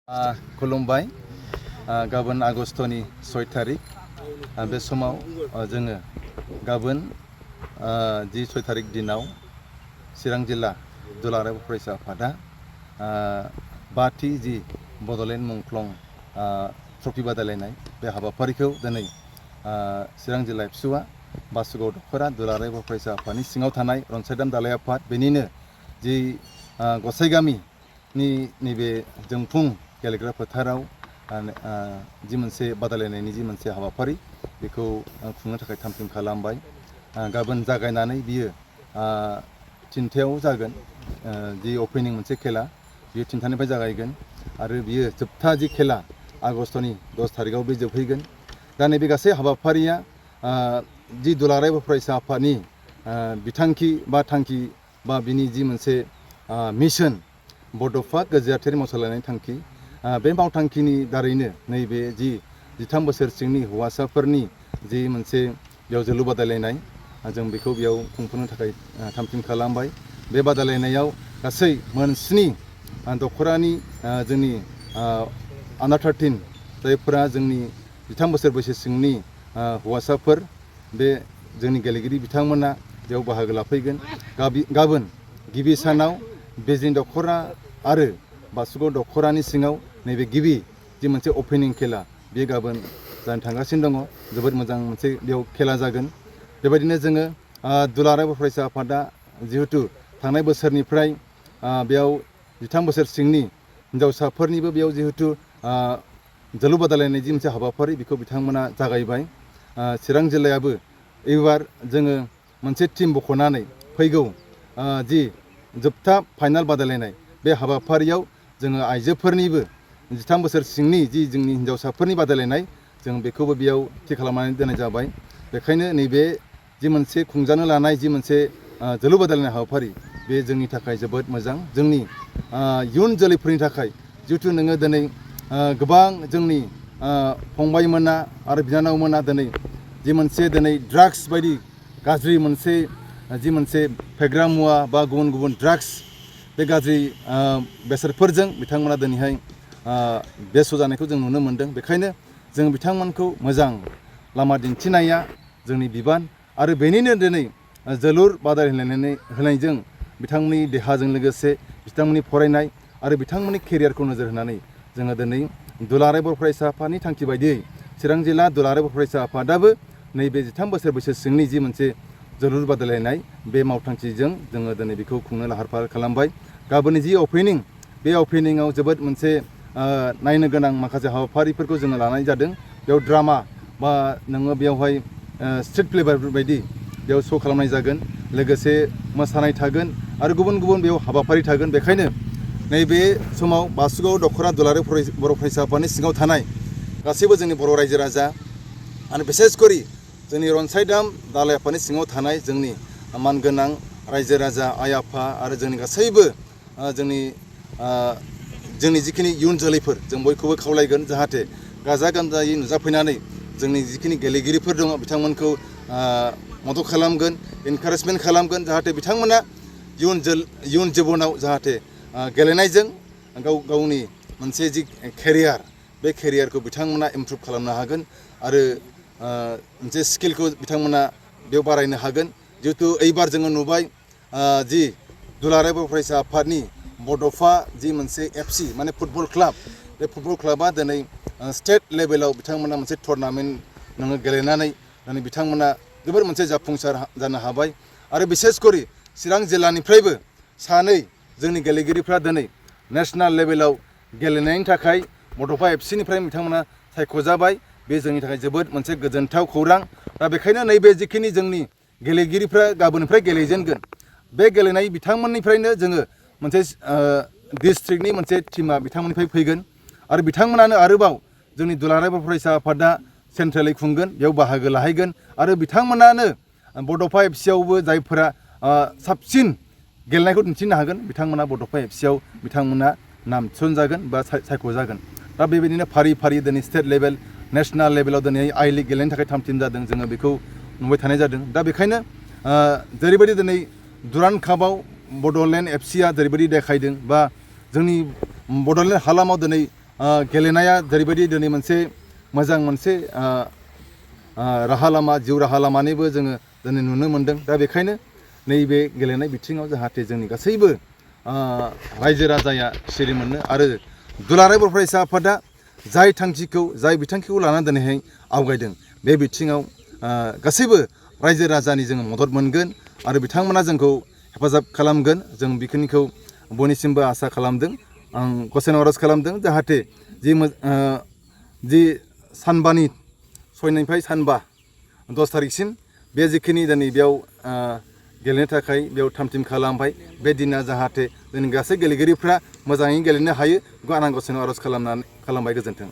खुलुमबाय गाबोन आगष्टनि 6 तारिख बे समाव जोङो गाबोन जि 6 तारिख दिनाव चिरां जिल्ला दुलाराय फरायसा आफादा बाथि जि बड'लेण्ड मुंख्लं ट्रफि बादायलायनाय बे हाबाफारिखौ दिनै चिरां जिल्ला एबसुआ बासुगाव दख'रा दुलाराय फरायसा आफादनि सिङाव थानाय रनसायदाम दालाय आफाद बेनिनो जि गसाइगामिनि नैबे जोंफुं गेलेग्रा फोथाराव जि मोनसे बादायलायनायनि जि मोनसे हाबाफारि बेखौ खुंनो थाखाय थाम-थिम खालामबाय। गाबोन जागायनानै बियो 3थायाव जागोन। जि अपेनिं मोनसे खेला बियो 3थानिफ्राय जागायगोन आरो बियो जोबथा जि खेला आगष्टनि 10 तारिखआव बे जोबहैगोन। दा नैबे गासै हाबाफारिया जि दुलाराय फरायसा आफादनि बिथांखि बा थांखि बा बिनि जि मोनसे मिशन बड'फा गोजोआरि मावसोलायनायनि थांखि बे मावथांखिनि दारैनो नैबे जि 13 बोसोर सिंनि हौवासाफोरनि जि मोनसे बेयाव जोलुर बादायलायनाय जों बेखौ बेयाव खुंफुंनो थाखाय थाम-थिम खालामबाय। बे बादायलायनायाव गासै मोन7 दख'रानि जोंनि आन्डार 13 जायफोरा जोंनि 13 बोसोर बैसो सिंनि हौवासाफोर बे जोंनि गेलेगिरि बिथांमोना बेयाव बाहागो लाफैगोन। गाबोन गिबि सानाव बेजिं दख'रा आरो बासुगाव दख'रानि सिङाव नैबे गिबि जि मोनसे अपेनिं खेला बे गाबोन जानो थांगासिनो दङ। जोबोद मोजां मोनसे बेयाव खेला जागोन। बेबायदिनो जोङो दुलाराय फरायसा आफादा जिहेतु थांनाय बोसोरनिफ्राय बेयाव 13 बोसोर सिंनि हिन्जावसाफोरनिबो बेयाव जिहेतु जोलुर बादायलायनाय जि मोनसे हाबाफारि बेखौ बिथांमोना जागायबाय। चिरां जिल्लायाबो एबार जोङो मोनसे टिम बख'नानै फैगौ जि जोबथा फाइनाल बादायलायनाय बे हाबाफारियाव जोङो आइजोफोरनिबो 13 बोसोर सिंनि जि जोंनि हिन्जावसाफोरनि बादायलायनाय जों बेखौबो बेयाव थि खालामनानै दोननाय जाबाय। बेखायनो नैबे जि मोनसे खुंजानो लानाय जि मोनसे जोलुर बादायलायनाय हाबाफारि बे जोंनि थाखाय जोबोद मोजां। जोंनि इयुन जोलैफोरनि थाखाय जिहेतु नोङो दिनै गोबां जोंनि फंबायमोना आरो बिनानावमोना दिनै जि मोनसे दिनै ड्राग्स बायदि गाज्रि मोनसे जि मोनसे फेग्रा मुवा बा गुबुन गुबुन ड्राग्स बे गाज्रि बेसादफोरजों बिथांमोना दिनैहाय बेस्थ' जानायखौ जों नुनो मोन्दों। बेखायनो जों बिथांमोनखौ मोजां लामा दिन्थिनाया जोंनि बिबान आरो बेनिनो दिनै जोलुर बादायलायनायजों बिथांमोननि देहाजों लोगोसे बिथांमोननि फरायनाय आरो बिथांमोननि केरियारखौ नोजोर होनानै जोङो दिनै दुलाराय बर' फरायसा आफादनि थांखि बायदियै चिरां जिल्ला दुलाराय बर' फरायसा आफादाबो नैबे 13 बोसोर बैसो सिंनि जि मोनसे जोलुर बादायलायनाय बे मावथांखिजों जोङो दिनै बेखौ खुंनो लाहार फाहार खालामबाय। गाबोननि जि अपेनिं बे अपेनिंआव जोबोद मोनसे नायनो गोनां माखासे हाबाफारिफोरखौ जोङो लानाय जादों। बेयाव ड्रामा बा नोङो बेयावहाय स्ट्रिट प्ले बायदि बेयाव श' खालामनाय जागोन। लोगोसे मोसानाय थागोन आरो गुबुन गुबुन बेयाव हाबाफारि थागोन। बेखायनो नैबे समाव बासुगाव दख'रा दुलाराय बर' फरायसा आफादनि सिङाव थानाय गासैबो जोंनि बर' रायजो राजा आरो बिसेसकरि जोंनि रनसायदाम दालाय आफादनि सिङाव थानाय जोंनि मानगोनां रायजो राजा आइ आफा आरो जोंनि गासैबो जोंनि जिखिनि इयुन जोलैफोर जों बयखौबो खावलायगोन जाहाथे गाजा गोमजायै नुजाफैनानै जोंनि जिखिनि गेलेगिरिफोर दङ बिथांमोनखौ मदद खालामगोन, इनकारेजमेन्ट खालामगोन जाहाथे बिथांमोना इयुन जिबनाव जाहाथे गेलेनायजों गावनि मोनसे जि केरियार बे केरियारखौ बिथांमोना इमप्रुभ खालामनो हागोन आरो मोनसे स्किलखौ बिथांमोना बेयाव बारायनो हागोन। जिहेतु एइबार जोङो नुबाय जि दुलाराय बर' फरायसा आफादनि बड'फा जि मोनसे FC माने फुटबल क्लाब बे फुटबल क्लाबा दिनै स्टेट लेभेलाव बिथांमोना मोनसे टुर्नामेन्ट नोङो गेलेनानै दिनै बिथांमोना जोबोर मोनसे जाफुंसार जानो हाबाय आरो बिसेसकरि चिरां जिल्लानिफ्रायबो 2 जोंनि गेलेगिरिफ्रा दिनै नेसनेल लेभेलाव गेलेनायनि थाखाय बड'फा FCनिफ्राय बिथांमोना सायख'जाबाय। बे जोंनि थाखाय जोबोद मोनसे गोजोनथाव खौरां। दा बेखायनो नैबे जिखिनि जोंनि गेलेगिरिफ्रा गाबोननिफ्राय गेलेजेनगोन बे गेलेनाय बिथांमोननिफ्रायनो जोङो मोनसे डिस्ट्रिक्टनि मोनसे टिमा बिथांमोननिफ्राय फैगोन आरो बिथांमोनानो आरोबाव जोंनि दुलाराय बर' फरायसा आफादा सेन्ट्रेलै खुंगोन बेयाव बाहागो लाहैगोन आरो बिथांमोनानो बड'फा FCआवबो जायफोरा साबसिन गेलेनायखौ दिन्थिनो हागोन बिथांमोना बड'फा FCआव बिथांमोना नाम थिसनजागोन बा सायख'जागोन। दा बेबायदिनो फारि फारि दिनै स्टेट लेभेल नेसनेल लेभेलाव दिनै आइ लिग गेलेनो थाखाय थाम-थिम जादों जोङो बेखौ नुबाय थानाय जादों। दा बेखायनो जेरैबायदि दिनै दुरान्ड कापआव बड'लेण्ड FCआ जेरैबायदि देखायदों बा जोंनि बड'लेण्ड हालामाव दिनै गेलेनाया जेरैबायदि दिनै मोनसे मोजां मोनसे राहा लामा जिउ राहा लामानिबो जोङो दिनै नुनो मोन्दों। दा बेखायनो नैबे गेलेनाय बिथिङाव जाहाथे जोंनि गासैबो रायजो राजाया सिरि मोनो आरो दुलाराय बर' फरायसा आफादा जाय थांखिखौ जाय बिथांखिखौ लानानै दिनैहाय आवगायदों बे बिथिङाव गासैबो रायजो राजानि जोङो मदद मोनगोन आरो बिथांमोना जोंखौ हेफाजाब खालामगोन। जों बेखिनिखौ बयनिसिमबो आसा खालामदों। आं गसाइनाव आर'ज खालामदों जाहाथे जि सानबानि 6निफ्राय सानबा 10 थारिखसिम बे जिखिनि दिनै बेयाव गेलेनो थाखाय बेयाव थाम थिम खालामबाय बे दिना जाहाथे जोंनि गासै गेलेगिरिफ्रा मोजाङै गेलेनो हायो बेखौ आनान गसाइनाव आर'ज खालामबाय। गोजोन्थों।